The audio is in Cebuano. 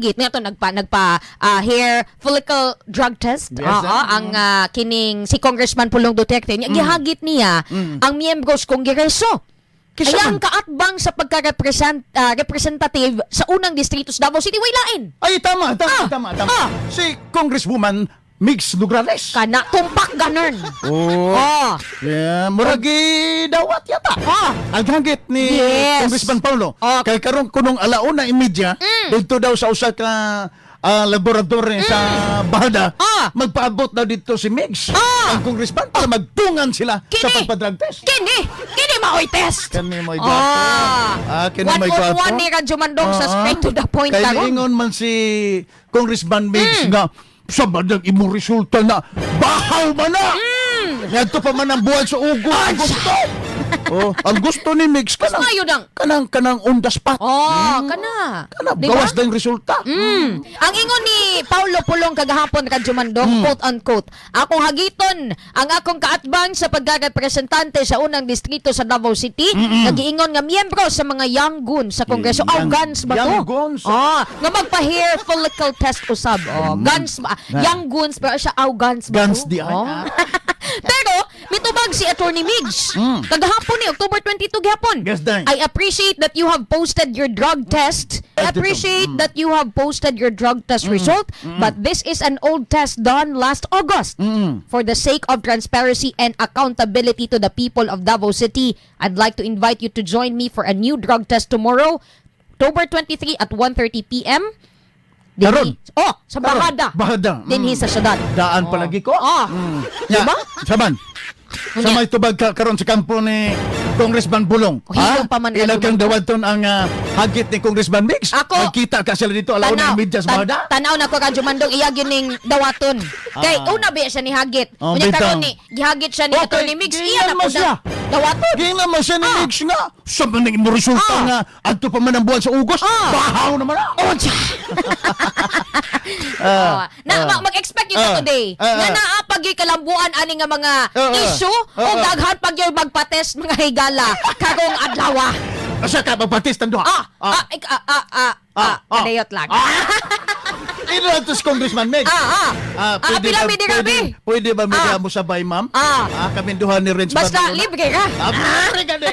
Nga to nagpa hair follicle drug test. Yes, Oo, ang kining si Congressman Pulong Duterte niya, gihagit niya ang miyembro sa Kongreso. Kinsa Kaya ang man? kaatbang sa pagka-represent representative sa unang distrito sa Davao City, way lain. Ay, tama, tama, tama, tama. Si Congresswoman Migs Nograles. Kana tumpak ganun. Oh. Yeah, murag dawat yata. Ang hagit ni Congressman Paulo. Kay karon kunong alauna imedya, dito daw sa usa ka laboratory sa Bahada, magpaabot daw dito si Migs, ang congressman, para magtungan sila sa Kini. pagpa-drug test. Kini maoy test. Kani mo'y gwapo. Ah, kini One mo'y on gwapo. one ni Radyo Mandong sa straight to the point Kay karon. niingon man si Congressman Migs nga sa badag imong resulta na bahaw man na. Ngadto pa man ang buwan sa ugo ang gusto. Oh, ang gusto ni Migs kanang maayo nang. kanang on the spot. Oh, kana. Kanang Di ba? gawas na yung resulta. Ang ingon ni Paulo Pulong kagahapon, Radyo Mandong, quote unquote, "Akong hagiton ang akong kaatbang sa pagkarepresentante sa unang distrito sa Davao City, nagiingon nga miyembro sa mga Young Guns sa Kongreso." Aw, guns ba to? Young Guns. Ah, nga magpa-hair follicle test usab. Oh, guns ba? Young Guns pero siya aw guns ba Guns to? di ay. Oh. Pero mitubag si Attorney Migs kagahapon ni October 22 gihapon. Yes, dai. "I appreciate that you have posted your drug test. I Ay, dito. appreciate that you have posted your drug test result, but this is an old test done last August. For the sake of transparency and accountability to the people of Davao City, I'd like to invite you to join me for a new drug test tomorrow, October 23 at 1:30 p.m." Karon. Oh, sa Bahada. Bahada. Dinhi sa syudad. Daan palagi ko. Oh. Ya, Diba? Saban. Sa Unya. may tubag ka karon sa kampo ni Congressman Bulong. O, hilom pa man Ilang kayo kang dawaton ang hagit ni Congressman Mix. Ako- Magkita ka sila dito alauna ng media sa Bahada. Tanaw na ko, Radyo Mandong, iya gyud ning dawaton. Kay una ba siya ni hagit. Oh, Unya bitaw. karon ni gihagit siya ni Okay, Attorney Mix, iya giingon na mo po siya. dawaton. Giingon mo siya ni Mix nga. Sa man imo resulta nga adto pa man ang buwan sa Ugos. Bahaw naman ah. Oh, siya. Oh, na mag-expect yun ka today nga naa pag yo'y kalambuan ani nga mga issue o daghan pag yo'y magpa-test mga higala karong adlaw. Asa ka magpatis duha? Ah, kadayot lang. Ino to si Congressman Mix. Ah, pila mi pwede, dirabi? Pwede ba mo sabay, ma'am? Ah. Kami duha ni Renz Basta Barcelona. libre ka. Ah, libre ka di.